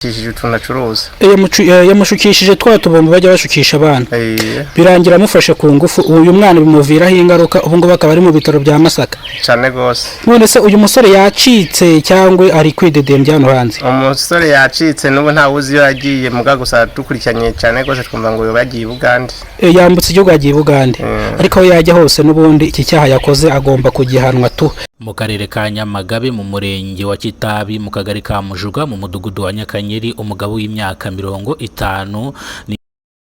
Yamushukishije utuntu acuruza. Yamushukishije twa tubombo bajya bashukisha abana. Birangira amufashe ku ngufu. Uyu mwana bimuviraho ingaruka, ubu ngubu akaba ari mu bitaro bya Masaka. Cyane rwose. None se uyu musore yacitse cyangwa ari kwidedembya hano hanze? Umusore yacitse, n'ubu ntawe uzi iyo yagiye, muga gusa dukurikiranye cyane rwose twumva ngo yagiye i Bugande. Yambutse igihugu, yagiye i Bugande, ariko aho yajya hose n'ubundi iki cyaha yakoze agomba kugihanwa tu. Mu karere ka Nyamagabe, mu murenge wa Kitabi, mu kagari ka Mujuga, mu mudugudu wa Nyakanyeri, umugabo w'imyaka 50 ni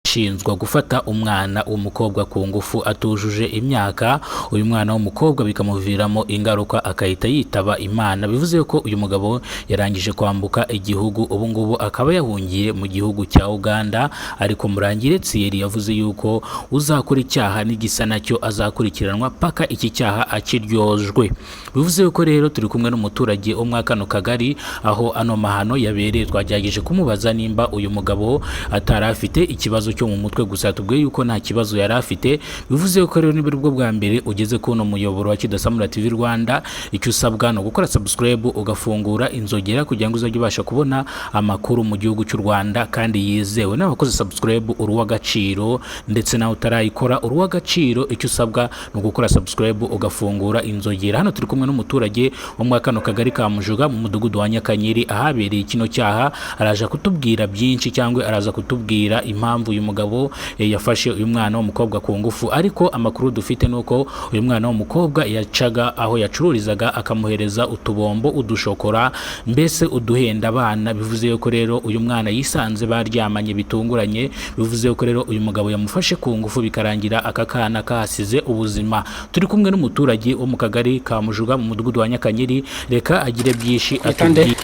ashinjwa gufata umwana w'umukobwa ku ngufu atujuje imyaka. Uyu mwana w'umukobwa bikamuviramo ingaruka, akahita yitaba Imana. Bivuze ko uyu mugabo yarangije kwambuka igihugu, ubu ngubu akaba yahungiye mu gihugu cya Uganda. Ariko Murangire Thierry yavuze yuko uzakora icyaha n'igisa nacyo azakurikiranwa paka iki cyaha akiryojwe. Bivuze yuko rero turi kumwe n'umuturage wo muri kano kagari aho ano mahano yabereye. Twagerageje kumubaza nimba uyu mugabo atari afite ikibazo cyo mu mutwe, gusa tubwiye yuko nta kibazo yari afite. Bivuze yuko rero niba aribwo bwa mbere ugeze kuno muyoboro wa Kidasamura TV Rwanda, icyo usabwa ni ugukora subscribe, ugafungura inzogera kugira ngo uzajye ubasha kubona amakuru mu gihugu cy'u Rwanda kandi yizewe. Nawe wakoze subscribe uri uw'agaciro, ndetse nawe utarayikora uri uw'agaciro. Icyo usabwa ni ugukora subscribe, ugafungura inzogera. Hano turi kumwe n'umuturage wo muri kano kagari ka Mujuga, mu mudugudu wa Nyakanyeri, ahabereye kino cyaha. Araza kutubwira byinshi cyangwa araza kutubwira impamvu uyu mugabo yafashe uyu mwana w'umukobwa ku ngufu. Ariko amakuru dufite ni uko uyu mwana w'umukobwa yacaga aho yacururizaga, akamuhereza utubombo, udushokora, mbese uduhenda abana. Bivuze yuko rero uyu mwana yisanze baryamanye bitunguranye. Bivuze yuko rero uyu mugabo yamufashe ku ngufu, bikarangira aka kana kahasize ubuzima. Turi kumwe n'umuturage wo mu kagari ka Mujuga, mu mudugudu wa Nyakanyeri. Reka agire byinshi Witande? atubwira.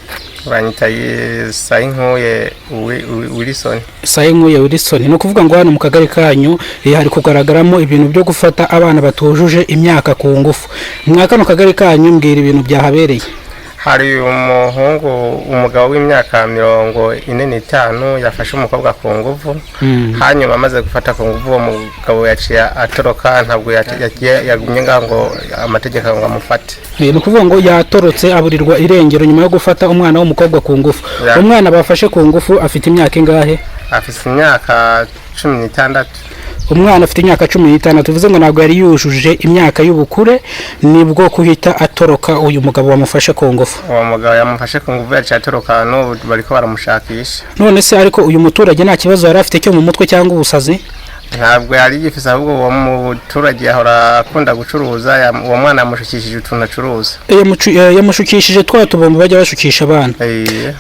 Banyita Sayinkuye Wilson. Sayinkuye Wilson, ni ukuvuga ngo hano mu kagari kanyu hari kugaragaramo ibintu byo gufata abana batujuje imyaka ku ngufu. Mwa kano kagari kanyu, mbwira ibintu byahabereye. Hari umuhungu, umugabo w'imyaka 45 yafashe umukobwa ku nguvu. Hanyuma amaze gufata ku nguvu, uwo mugabo yaciye atoroka, ntabwo yagumye ngaho ngo amategeko ngo amufate. Ni ukuvuga ngo yatorotse, aburirwa irengero nyuma yo gufata umwana w'umukobwa ku ngufu. Umwana bafashe ku ngufu afite imyaka ingahe? Afite imyaka 16. Umwana afite imyaka 16, bivuze ngo ntabwo yari yujuje imyaka y'ubukure. Nibwo kuhita atoroka uyu mugabo wamufashe ku ngufu. Uwo mugabo yamufashe ku nguvu yaciye atoroka, n'ubu bariko baramushakisha. None se ariko uyu muturage nta kibazo yari afite cyo mu mutwe cyangwa ubusazi? Ntabwo yari yifise, ahubwo uwo muturage ahora akunda gucuruza, uwo mwana yamushukishije utuntu acuruza. Yamushukishije twa tubombo bajya bashukisha abana.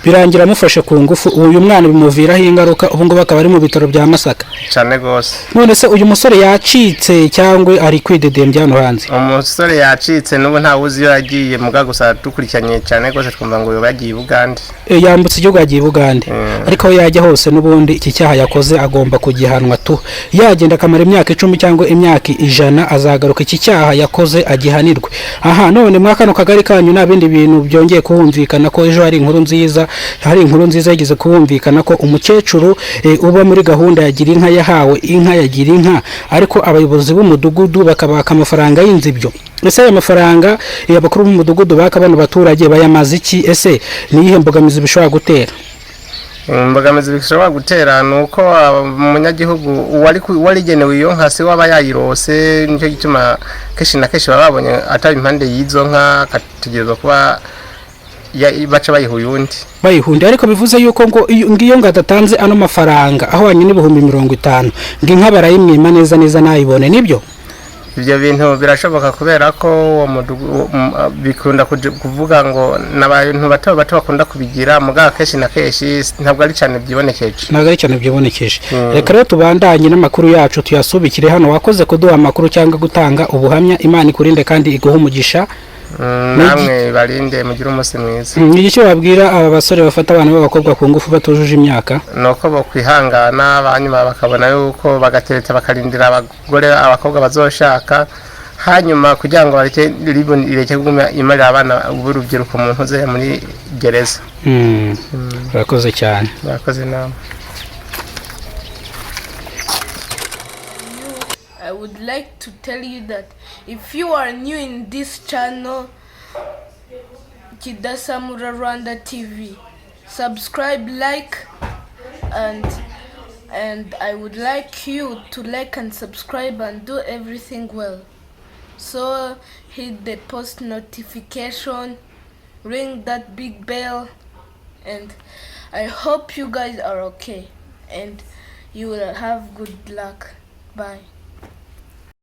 Birangira amufashe ku ngufu. Uyu mwana bimuviraho ingaruka, ubu ngubu akaba ari mu bitaro bya Masaka. Cyane rwose. None se uyu musore yacitse cyangwa ari kwidedembya hano hanze? Umusore yacitse, n'ubu ntawe uzi iyo yagiye, muga gusa dukurikiranye cyane rwose twumva ngo yagiye i Bugande. Yambutse igihugu, yagiye i Bugande, ariko aho yajya hose n'ubundi iki cyaha yakoze agomba kugihanwa tu. Yagenda akamara imyaka 10 cyangwa imyaka 100, azagaruka iki cyaha yakoze agihanirwe. Aha none mwa kano kagari kanyu nta bindi bintu byongeye kuhumvikana, ko ejo hari inkuru nziza, hari inkuru nziza yigeze kuhumvikana ko umukecuru uba muri gahunda ya Gira Inka yahawe inka ya Gira Inka, ariko abayobozi b'umudugudu bakabaka amafaranga y'inzibyo? Ese aya mafaranga abakuru b'umudugudu baka bano baturage bayamaze iki? Ese ni iyihe mbogamizi bishobora gutera? Imbogamizi bishobora gutera ni uko umunyagihugu uwarigenewe iyo nka si we aba yayirose. Nicyo gituma kenshi na kenshi baba babonye atari impande y'izo nka, akategerezwa kuba baca bayiha uyundi. Bayihunde. Ariko bivuze yuko ngo ngiyo ngo adatanze ano mafaranga ahwanye n'50,000, ngo inka barayimwima neza neza nayibone, nibyo? Ibyo bintu birashoboka, kubera ko uwo bikunda kuvuga ngo n'abantu bato bato bakunda kubigira, mugabo kenshi na kenshi ntabwo ari cyane byibonekeje. Ntabwo ari cyane byibonekeje. Reka rero tubandanye n'amakuru yacu, tuyasubikire hano. Wakoze kuduha amakuru cyangwa gutanga ubuhamya. Imana ikurinde kandi iguhe umugisha. Namwe barinde, mugire umunsi mwiza. Ni iki wabwira aba basore bafata abana b'abakobwa ku ngufu batujuje imyaka? Ni uko bokwihangana, hanyuma bakabona yuko bagatereta, bakarindira abagore, abakobwa bazoshaka, hanyuma kugira ngo bareke ireke kuguma imarira abana b'urubyiruko mu ntuze muri gereza. Urakoze cyane. Murakoze inama. I would like to tell you that if you are new in this channel, Kidasamura Rwanda TV, Subscribe, like, and I would like you to like and subscribe and do everything well. So hit the post notification, ring that big bell, and I hope you guys are okay and you will have good luck. Bye.